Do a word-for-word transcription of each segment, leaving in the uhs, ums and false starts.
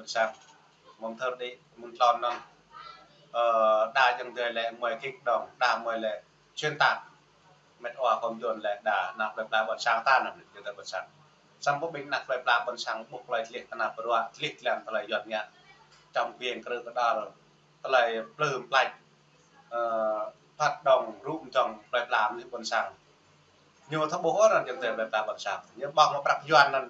sang. Mơ̆ng thơ đĭ, mơ̆ng tlôn anŭn. Ơ, đa ayŏng adơi lĕ mơi kik đong, đa mơi lĕ xuyên tạc. Met wa khom duôn lĕ đa ană plơi pla ƀôn sang ta anŭn, ayŏng adơi ƀôn sang. Samơ̆ ƀing ană plơi pla ƀôn sang ƀuh tơlơi tlih tơnap ruă, tlih tlam tơlơi yuan ngă. Čăm biêng krư̆ kơdăl, tơlơi plư plăč. Ơ, phat đong rŭ mơdong plơi pla mơnuih ƀôn sang. Ñu thâo ƀuh ôh anŭn ayŏng adơi plơi pla ƀôn sang. Ñu ƀơ̆ng mă prăk yuan anŭn.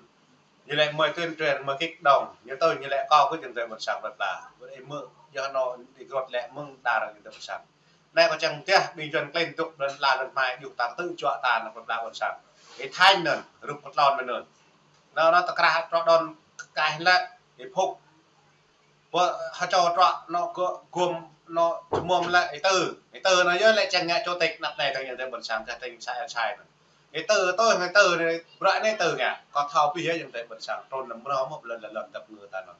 Ñu lĕ mơi tuyên truyền, mơi kik đong. Ñu tui ñu lĕ kâo kơ ayŏng adơi ƀôn sang plơi pla. Ƀu đei mơ̆, yua anŭn đĭ grot lĕ mơ̆ng đa ayŏng adơi ƀôn sang. Anai kâo čang mơtiah, ƀing yuan klin dŏ lŏn ala lŏn hmai, djŭ tang tơ čuă ta ană plơi pla ƀôn sang. Ih thañ anŭn, rup kơ tlôn anŭn. Anŭn, anŭn tơkrah trŏ đon kơkaih lĕ, ih phŭk. Pơ ha čô trŏ anŏ gŏ gum anŏ čơmôm lĕ ih tơ. Ih tơ anŭn yơh lĕ čang ngă chủ tịch anăp anai tơ̆ng ayŏng adơi ƀôn sang, tơ̆ng sai sai anŭn. Ih tơ, tơ, ih tơ anai, bruă anai tơ ngă. Kâo thâo abih yơh ayŏng adơi ƀôn sang, trŭn lăm mrâo mơ̆ ƀlŏn lăm lŏn dăp ngơ ta anŭn.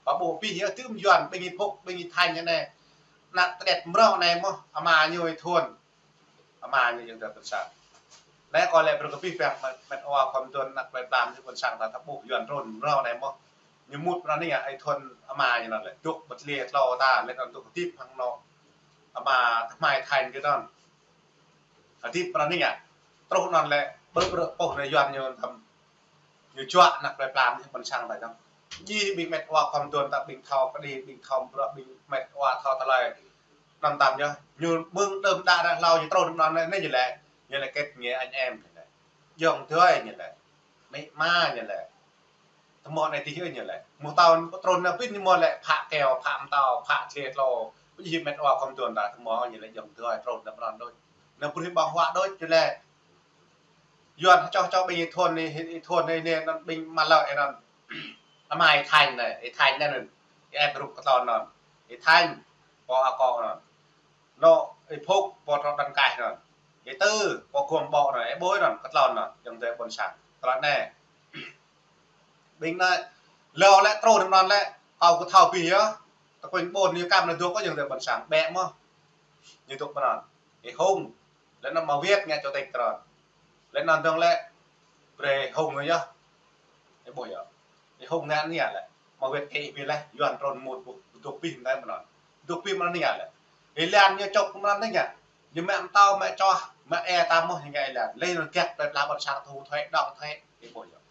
Pă ƀu abih yơh tơm yuan, ƀing ih phŭk, ƀing ih thañ anai. Ană tơdet mrâo anai mơ̆, ama ñu ih thun. Ama ñu ayŏng adơi ƀôn sang. Anai kâo lĕ brơi kơ abih bang met, met wa khom duôn ană plơi pla mơnuih ƀôn sang ta thâo ƀuh yuan trŭn mrâo anai mơ̆. Ñu mŭt mrâo anai ngă ih thun ama ñu anŭn lĕ. Dŏ ƀơi tơlơi tlâo ta, lĕ anŭn dŏ hơdip hăng anŏ ama tơhmai thañ kơ anŭn. Hơdip mrâo anai ngă. Truh anŭn lĕ, ƀơi bruă pôh anai yuan ñu tăm. Ñu čuă ană plơi pla mơnuih ƀôn sang ta čăm. Jih ƀing met wa khom duôn ta ƀing thâo pơđi, ƀing thâo bruă, ƀing met wa thâo tơlơi. Anŭn tăm yơh, ñu mơ̆ng đưm đă ră hlâo ñu truh anŭn anai ñu lĕ, ñu lĕ kết nghĩa anh em ñu lĕ. Ayŏng adơi ñu lĕ. Amĭ ama ñu lĕ. Tơmơ̆ anai tih ñu lĕ. Mơ̆ tâo trŭn anai ƀing ñu mơ̆ lĕ phă keo, phă mơtâo, phă tơlơi tlâo. Ƀu djơ̆ met wa khom duôn ta tơmơ̆ ñu lĕ ayŏng adơi trŭn anŭn mơ̆n đôč. Anŭn ƀu hĭ ƀơ̆ng huă đôč ñu lĕ. Yuan čŏh čŏh ƀing ih thun anai, ih thun anai, anai anŭn ƀing mă lơ anŭn. Ama ih thañ anai, ih thañ anŭn. Ih ĕp rup kơ tlôn anŭn. Ih thañ pô akŏ anŭn. Anŏ ih phŭk pô trŏ đon kơkaih anŭn. Ih tơ pô gum ƀô̆ anŭn, ih ƀuh anŭn, kơ tlôn anŭn, ayŏng adơi ƀôn sang. Tlôn anai. Ƀing anai, lơ lĕ trŭn anŭn lĕ, kâo kơ thâo abih yơh. Tơkuñ ƀôn ñu kăm anai dŏ kơ ayŏng adơi ƀôn sang, ƀĕ mơ̆. Ñu dŏ pơ anŭn. Ih hung. Lĕ anŭn mă wĕt ngă chủ tịch trŭn. Lĕ anŭn dơ̆ng lĕ, brơi hung anŭn yơh. Ih ƀuh yơh. Ih hung ngă anai lĕ. Mă wĕt kơ ih ƀuh lĕ, yuan trŭn mŭt ƀuh, dŏ abih mơ̆n anai. Dŏ abih mơ̆n anai lĕ. Ih lan ñu čŏk mơ̆n anai. Ñu mă mơtâo, mă čŏh, mă e ta mơ̆ ñu ngă ih lan. Lĕ anŭn kiăk plơi pla ƀôn sang thu thuế, đong thuế. Ih ƀuh yơh.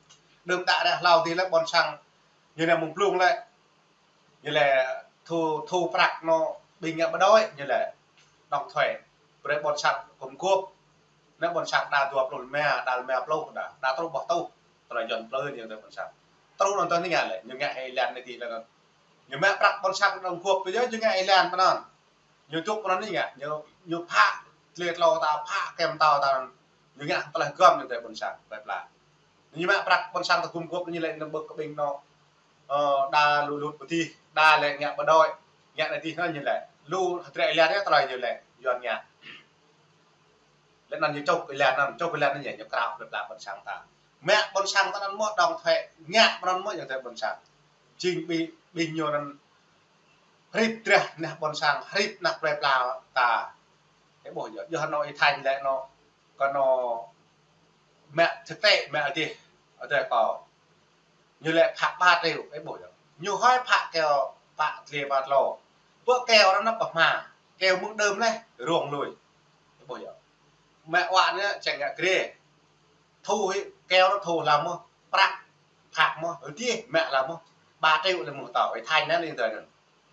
Đưm đă ră hlâo tih lĕ ƀôn sang. Ñu anai mơ̆ng blung lĕ. Ñu lĕ thu, thu prăk anŏ ƀing ngă bộ đội, ñu lĕ đong thuế. Brơi ƀôn sang gum gôp. Anai ƀôn sang đa dua pluh rơma, đa rơma pluh đa, đa truh boh tuh. Tơlơi yuan plư ñu tơ ƀôn sang. Truh anŭn tơ anai ngă lĕ, ñu ngă ih lan anai tih lĕ anŭn. Ñu mă prăk ƀôn sang đong gôp tơ yơh, ñu ngă ih lan pơ anŭn. Ñu dŏ pơ anŭn anai ngă, ñu, ñu phă tơlơi tlâo ta, phă keo mơtâo ta anŭn. Ñu ngă tơlơi gum ñu tơ ƀôn sang, plơi pla. Ñu mă prăk ƀôn sang ta gum gôp ñu lĕ anŭn ƀơ̆ng kơ ƀing anŏ. Ơ, đa lu lut pơtih, đa lĕ ngă bộ đội, ngă anai tih anŭn ñu lĕ. Lu hơdră ih lan yơh tơlơi ñu lĕ, yuan ngă. Lĕ anŭn ñu čŏk ih lan anŭn, čŏk ih lan anŭn ñu, ñu krao plơi pla ƀôn sang ta. Mă ƀôn sang ta anŭn mơ̆ đong thuế, ngă pơ anŭn mơ̆ ayŏng adơi ƀôn sang. Jing ƀing, ƀing ñu anŭn hrip drah ană ƀôn sang, hrip ană plơi pla ta. Ih ƀuh yơh, yơh anŏ ih thañ lĕ anŏ, kơ anŏ mă thực tế, mă adih, adih kâo. Ñu lĕ phă ba triệu, ih ƀuh yơh. Ñu hơi phă keo, phă tơlơi ba tlâo. Pơ keo anŭn anăp pơhma, keo mơ̆ng đưm leh, rông lui. Ih ƀuh yơh. Mă wa anai čang ngă grê. Thu hĭ, keo anŭn thu lăm mơ̆, prăk, phă mơ̆, adih mă lăm mơ̆. Ba triệu lĕ mơ̆ tâo, ih thañ anŭn ih tơ anŭn.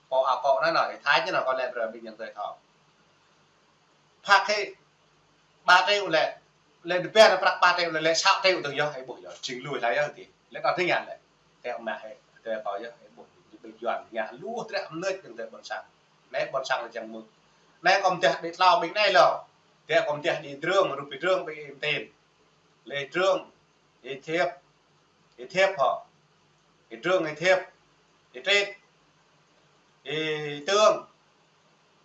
Pô akŏ anŭn anŭn, ih thañ anŭn kâo lĕ brơi ƀing ayŏng adơi thâo. Phă hĭ ba triệu lĕ, lĕ dơpĕ anŭn prăk ba triệu lĕ, lĕ sa triệu dơ̆ng yơh, ih ƀuh yơh, jing lui hlai yơh tih. Lĕ anŭn tih ngă lĕ. Tơ mă hĭ, tơ kâo yơh, ih ƀuh, ƀing yuan ngă lu drah mơnuih ayŏng adơi ƀôn sang. Anai ƀôn sang lĕ čang mơ̆. Anai kâo mơtiah đĭ tlâo ƀing anai lŏ. Tơ kâo mơtiah đĭ Drương, rup ih Drương ƀing ih tin. Lĕ Drương, ih Thiêp, ih Thiêp hŏ. Ih Drương, ih Thiêp, ih Trịnh, ih Tương.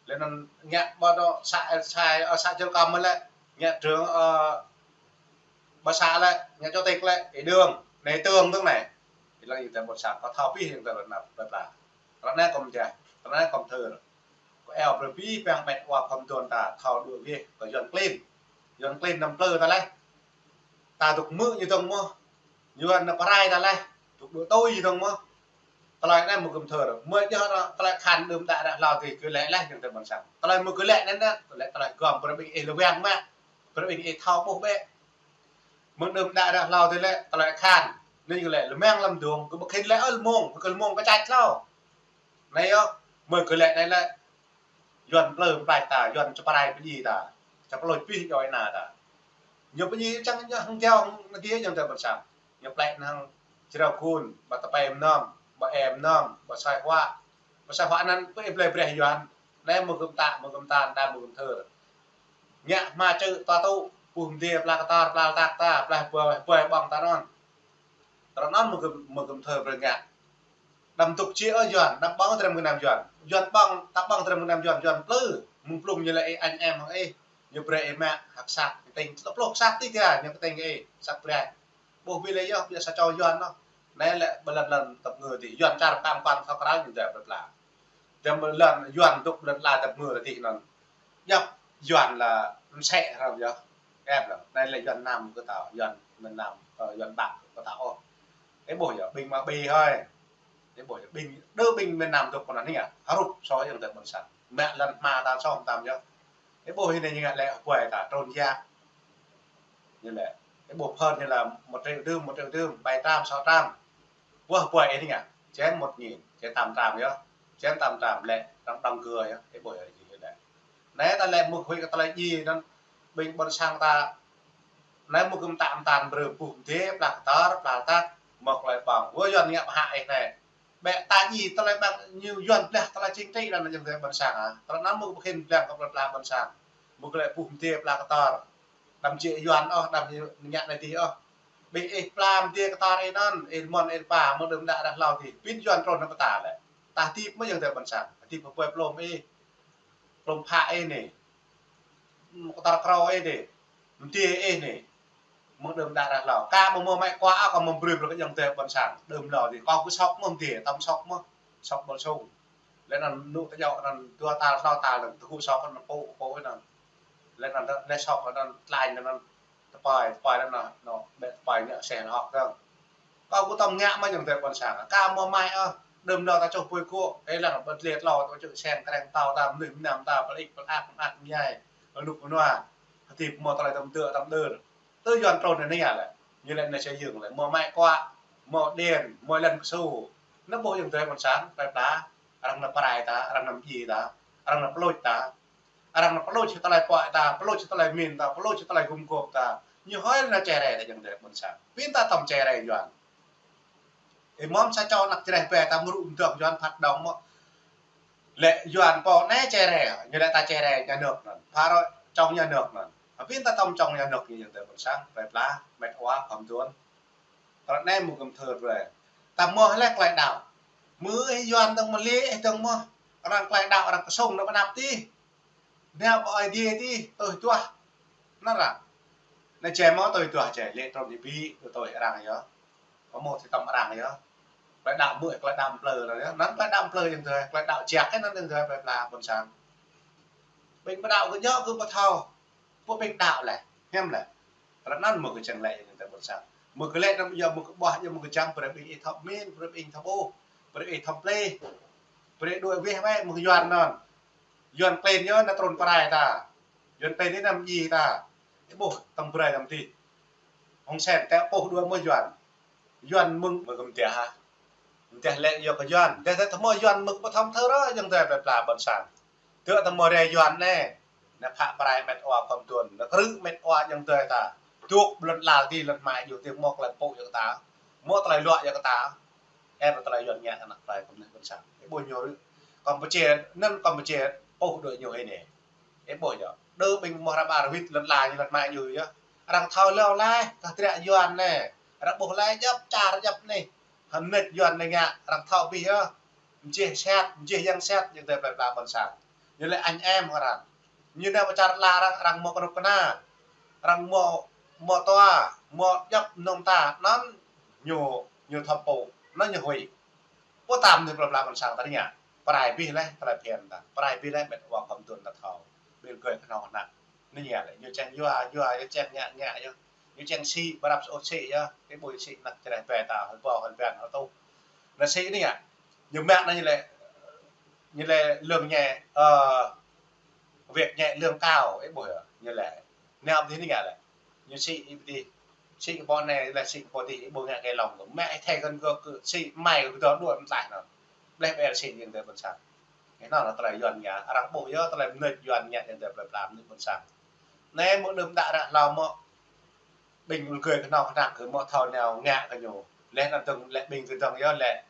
Lĕ anŭn ngă ƀơi anŏ să, să, ơ, să Čư̆ Kăm lĕ, ngă trưởng, ơ, ƀơi să lĕ, ngă chủ tịch lĕ, ih Đương, anai Tương tơ̆ng anai. Ih lăng ih tơ ƀôn sang, kâo thâo abih ayŏng adơi anăp plơi pla. Ră anai kâo mơtiah, ră anai kâo mơthưr. Kâo iâu brơi abih bang met wa khom duôn ta thâo đuaĭ wĕh kơ yuan klin. Yuan klin anăm plư ta leh. Ta dŏ hmư̆ ñu dơ̆ng mơ̆. Yuan anŭn pơrai ta leh. Dŏ đuaĭ tui ñu dơ̆ng mơ̆. Tơlơi anai mơ̆ gơ̆m thơr. Mơ̆ yơh anŭn tơlơi khan đưm đă ră hlâo tih kơ lĕ lĕ jing tơlơi ƀôn sang. Tơlơi mơ̆ kơ lĕ anŭn anŭn, tơlơi tơlơi gom brơi ƀing ih lơwang mă. Brơi ƀing ih thâo ƀuh bĕ. Mơ̆ng đưm đă ră hlâo tih lĕ tơlơi khan. Anai kơ lĕ lơmang lăm dong, kơ ƀu khĭn lĕ ơ lơmông, kơ lơmông kơ čăt hlâo. Anai yơh, mơ̆ kơ lĕ anai lĕ Yuan plư plai ta, Yuan čơprai pơdjai ta, čơplôč pih djai anai ta. Ñu pơdjai čang ñu hăng kiao hăng nơ̆ng kiao jing tơlơi ƀôn sang. Ñu plĕ hăng jrao kun, ƀă tơpai mơnam, ƀă e mơnam, ƀă sai huă. Ƀă sai huă anŭn pơih plơi breh Yuan. Anai mơ̆ gơ̆m tă, mơ̆ gơ̆m tan, đa mơ̆ gơ̆m thơr. Ngă hma čư̆ tua tŭ, puh mơdê pla kơtor, pla lơtak ta, pla hơpơi, hơpơi ƀơ̆ng ta anŭn. Tơlơi anŭn mơ̆ gơ̆m, mơ̆ gơ̆m thơr brơi ngă. Đăm dŏ či ơ Yuan, đăm ƀơ̆ng tơrem gơnam Yuan. Yuan ƀơ̆ng, ta ƀơ̆ng tơrem gơnam Yuan, Yuan plư. Mơ̆ng plŭng ñu lĕ ih añ em hăng ih. Ñu brơi ih mă, hăk sat, kơtĭng. Tơplôh sat tih kơ, ñu kơtĭng ih, sat brơi. Ƀuh ƀi lĕ yơh, biă sa čô Yuan anŭn. Anai lĕ ƀơi lŏn lŏn tơp ngơ tih. Yuan čar păng păng thâo krao ñu dŏ ƀơi pla. Dăm lŏn Yuan dŏ lŏn la tơp ngơ tih anŭn. Djŏp Yuan lĕ msĕ hrăm yơh. Ep lĕ. Anai lĕ Yuan Nam kơ ta, Yuan miền Nam, ơ, Yuan Bắc kơ ta ôh. Ih ƀuh yơh, ƀing mă ƀi hơi. Ih ƀuh yơh, ƀing, đơ ƀing miền Nam dŏ pơ anŭn anai yơh. Hrup soh jing tơlơi ƀôn sang. Mă lŏn hma ta soh tam yơh. Ih ƀuh anai ñu ngă lĕ hơpơi ta, trôn yă. Ñu lĕ. Ih ƀuh phơn ñu lĕ một triệu dơ̆m, một triệu dơ̆m, bảy trăm, sáu trăm. Wah, hơpơi ih anai ngă. Chén một nghìn, chén tám trăm yơh. Chén tám trăm lĕ, arăng đong kơ yơh. Ih ƀuh yơh, ñu lĕ. Anai ta lĕ mơ̆ huĭ kơ tơlơi djai anŭn ƀing ƀôn sang ta. Anai mơ̆ gơ̆m tă mơ̆ tan brơi puh mơdê, pla kơtor, pla lơtak, mơ̆ tơlơi ƀơ̆ng. Wah, Yuan ngă pơhă ih anai. Ƀĕ ta djai tơlơi ƀơ̆ng ñu Yuan blah tơlơi chính trị anŭn jing tơlơi ƀôn sang ah. Tơlơi anŭn mơ̆ ƀu khĭn blah kơ pla ƀôn sang. Mơ̆ kơ lĕ puh mơdê pla kơtor. Đăm či Yuan ôh, đăm ñu ngă anai tih ôh. Ƀing ih pla mơdê kơtor ih anŭn, ih mơ̆n ih pa, mơ̆ng đưm đă ră hlâo tih. Pĭn Yuan trŭn anŭn pơtă lĕ. Ta hơdip mơ̆ jing tơlơi ƀôn sang. Hơdip pơpơi plôm ih. Plôm phă ih anai. Kơtor krô ih anai. Mơdê ih anai. Mơ̆ng đưm đă ră hlâo. Ka mơ̆ mơ̆ mă kua ôh, ka mơ̆ brơi brơi kơ jing tơlơi ƀôn sang. Đưm hlâo tih. Kâo kơ sŏk mơ̆ mơdê, tăm sŏk mơ̆. Sŏk ƀôn sung. Lĕ anŭn nŭ tơjŏ anŭn dua tal hlâo tal anŭn tơgŭ sŏk anŭn pô, pô anŭn. Lĕ anŭn lĕ sŏk anŭn tlañ anŭn tơpai, tơpai anŭn anŭn, anŭn ƀĕ tơpai ngă seh lŏk dơ̆ng. Kâo kơ tăm ngă mơ̆ jing tơlơi ƀôn sang. Ka mơ̆ mă ôh, đưm hlâo ta čoh pui kŭ, ih lăng ƀơ̆t lĕ hlâo ta čuh seng kreng tao ta, mơnuih mơnam ta, pơlĭk, pơlak, pơlak ñai, pơnuk pơnua. Hơdip mơ̆ tơlơi tăm tơ̆, tăm đơr. Tơ Yuan trŭn anai ngă lĕ. Ñu lĕ anai xây dựng lĕ. Mơ̆ mă kua, mơ̆ điện, mơ̆ lăn kơsu. Anŭn ƀuh jing tơlơi ƀôn sang, plơi pla. Arăng anŭn pơrai ta, arăng anŭn djai ta, arăng anŭn pơlôč ta. Arăng anŭn pơlôč tơlơi pơhiăp ta, pơlôč tơlơi min ta, pơlôč tơlơi gum gôp ta. Ñu hơi anŭn čơrai ta jing tơlơi ƀôn sang. Pĭn ta tăm čơrai Yuan. Ih mơ̆n sa čô anăk čơrai ƀe ta mơrŭ mơdơ̆ng Yuan phat đŏng mơ̆. Lĕ Yuan pô anai čơrai, ñu lĕ ta čơrai nhà nước anŭn. Phara čŏng nhà nước anŭn. Pĭn ta tăm čŏng nhà nước ñu jing tơlơi ƀôn sang, plơi pla, mĕt wa, khŏm tuan. Tơlơi anai mơ̆ gơ̆m thơr brơi. Ta mơ̆ lĕ tơlơi đaŏ. Mơ̆ ih Yuan dơ̆ng mơ̆ lĕ ih dơ̆ng mơ̆. Arăng tơlơi đaŏ, arăng kơsung anŭn pơ anăp tih. Nao ƀơi Ơi Adai tih, tui tuah. Anŭn ră. Anai čơmơ̆ tui tuah čơmơ̆, lĕ trŭn ih ƀĭ, tui tui arăng yơh. Kơ mơ̆ tơlơi tăm arăng yơh. Tơlơi đaŏ mơ̆, tơlơi đaŏ plư anŭn yơh. Anŭn tơlơi đaŏ plư jing tơlơi, tơlơi đaŏ jăk anŭn jing tơlơi, plơi pla ƀôn sang. Ƀing pơđaŏ kơ ñu kơ pơthâo. Pô ƀing đaŏ lĕ, hiam lĕ. Tơlơi anŭn mơ̆ kơ čang lĕ jing tơlơi ƀôn sang. Mơ̆ kơ lĕ anŭn yơh mơ̆ kơ ƀuh, yơh mơ̆ kơ čang, brơi ƀing ih thâo min, brơi ƀing ih thâo ƀuh, brơi ih thâo plih. Brơi đuaĭ weh weh mơ̆ kơ Yuan anŭn. Yuan klin yơh anŭn trŭn pơrai ta. Yuan klin anŭn djai ta. Ih ƀuh, tăm brơi tăm tih. Hŏng sen tĕ ƀuh đuaĭ mơ̆ Yuan. Yuan mơ̆ng mơ̆ gơ̆m tĕ ha. Tĕ lĕ yơh kơ Yuan. Tĕ tĕ tơmơ̆ Yuan mơ̆ kơ pơthâo thơr yơh jing tơlơi plơi pla ƀôn sang. Tơ̆ tơmơ̆ rai Yuan anai. Anai phă pơrai mĕt wa khŏm tuan. Anai krư̆ mĕt wa jing tơlơi ta. Dŏ lŏn la tih lŏn hmai yơh tih mơ̆ tơlơi pơpŭ yơh kơ ta. Mơ̆ tơlơi luă yơh kơ ta. Ơ, mơ̆ tơlơi Yuan ngă kơ anăk plơi kơ mơnuih ƀôn sang. Ih ƀuh ñu rĭ. Campuchia, anŭn Campuchia, ƀuh đuaĭ ñu hĭ anai. Ih ƀuh yơh. Đơ ƀing mơ̆ ră ƀar wĭt lŏn la ñu lŏn hmai ñu yơh. Arăng thâo hlâo laih, kah triă Yuan anai. Arăng ƀuh laih djŏp čar djŏp anai. Hơnĕt Yuan anai ngă, arăng thâo abih yơh. Mơjeh sat, mơjeh yang sat, jing tơlơi plơi pla ƀôn sang. Ñu lĕ añ em arăng. Ñu nao pơ čar la arăng, arăng mơ̆ kơnuk kơna. Arăng mơ̆, mơ̆ tua, mơ̆ djŏp mơnơ̆ng ta, anŭn ñu, ñu thâo pô, anŭn ñu huĭ. Pô tăm anai plơi pla ƀôn sang ta anai ngă. Pơrai abih laih, tơlơi phiăn ta. Pơrai abih laih, mĕt wa khŏm tuan ta thâo. Ƀing gơ̆ kơnơ̆ng anăk. Anai ngă lĕ, ñu čang yua, yua, ñu čang ngă, ngă yơh. Ñu čang sĭ, ƀrăp sơut sĭ yơh. Ih ƀuh sĭ anăk čơrai ƀe ta, hơi ƀâo, hơi ƀiăn, hơi tuh. Anai sĭ anai ngă. Ñu mă anai ñu lĕ, ñu lĕ lương nhẹ, ơ, việc nhẹ lương cao, ih ƀuh yơh, ñu lĕ. Nao pơ dih anai ngă lĕ. Ñu sĭ ih pơ dih, sĭ kơ pô anai, lĕ sĭ kơ pô dih, ih ƀuh ngă kơ lŏng kơ. Mă ih thâo kơ gơ̆ kơ sĭ mai kơ dŏ đuaĭ mơtlaih anŭn. Bleh pơ el sĭ ayŏng adơi ƀôn sang. Anŭn lĕ tơlơi Yuan ngă, arăng ƀuh yơh tơlơi mơnuih Yuan ngă ayŏng adơi plơi pla mơnuih ƀôn sang. Anai mơ̆ng đưm đă ră hlâo mơ̆ ƀing ul gơi kơhnâo kơhnăk kơ mơ̆ thâo nao ngă kơ ñu. Leh anŭn dơ̆ng lĕ ƀing kơ dơ̆ng yơh lĕ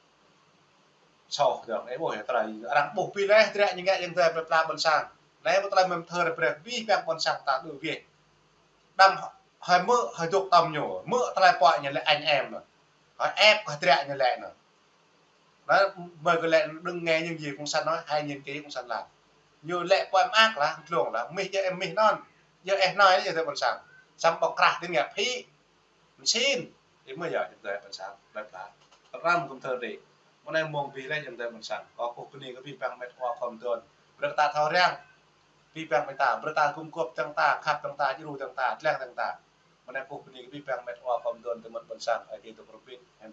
soh dơ̆ng. Ih ƀuh yơh tơlơi arăng ƀuh pĭ leh, dră ñu ngă ayŏng adơi plơi pla ƀôn sang. Anai mơ̆ tơlơi mơ̆ng thơ rơbreh abih bang ƀôn sang ta đuaĭ wĕh. Đăm hơi mơ̆ hơi dŏ tơm ñu, mơ̆ tơlơi pơhiăp ñu lĕ anh em. Hơi ép kơ dră ñu lĕ anŭn. Anŭn, mơi kơ lĕ đừng nghe những gì cộng sản nói, hãy nhìn kỹ cộng sản làm. Ñu lĕ pơhiăp mơak lah, tlông lah, mih djơ̆ ih mih anŭn. Djơ̆ ih anai, djơ̆ tơ ƀôn sang. Samơ̆ ƀơ̆ng krah tĭng ngă phĭ. Mơsĭn. Ih mơ̆ yơh, djơ̆ tơ ƀôn sang, plơi pla. Tơrăm kơm thơ đĭ. Mơ̆ng anai mơ̆ng abih leh djơ̆ tơ ƀôn sang. Kâo kơkuh bơni kơ abih bang met wa khŏm dŏn. Brơi kơ ta thâo răng. Abih bang met ta, brơi ta gum gŏp dơ̆ng ta, khăp dơ̆ng ta, djru dơ̆ng ta, tlĕng dơ̆ng ta. Mơ̆ng anai kơkuh bơni kơ abih bang met wa khŏm dŏn tơ mơ̆n ƀôn sang, ai tiê tơ prơpit, hem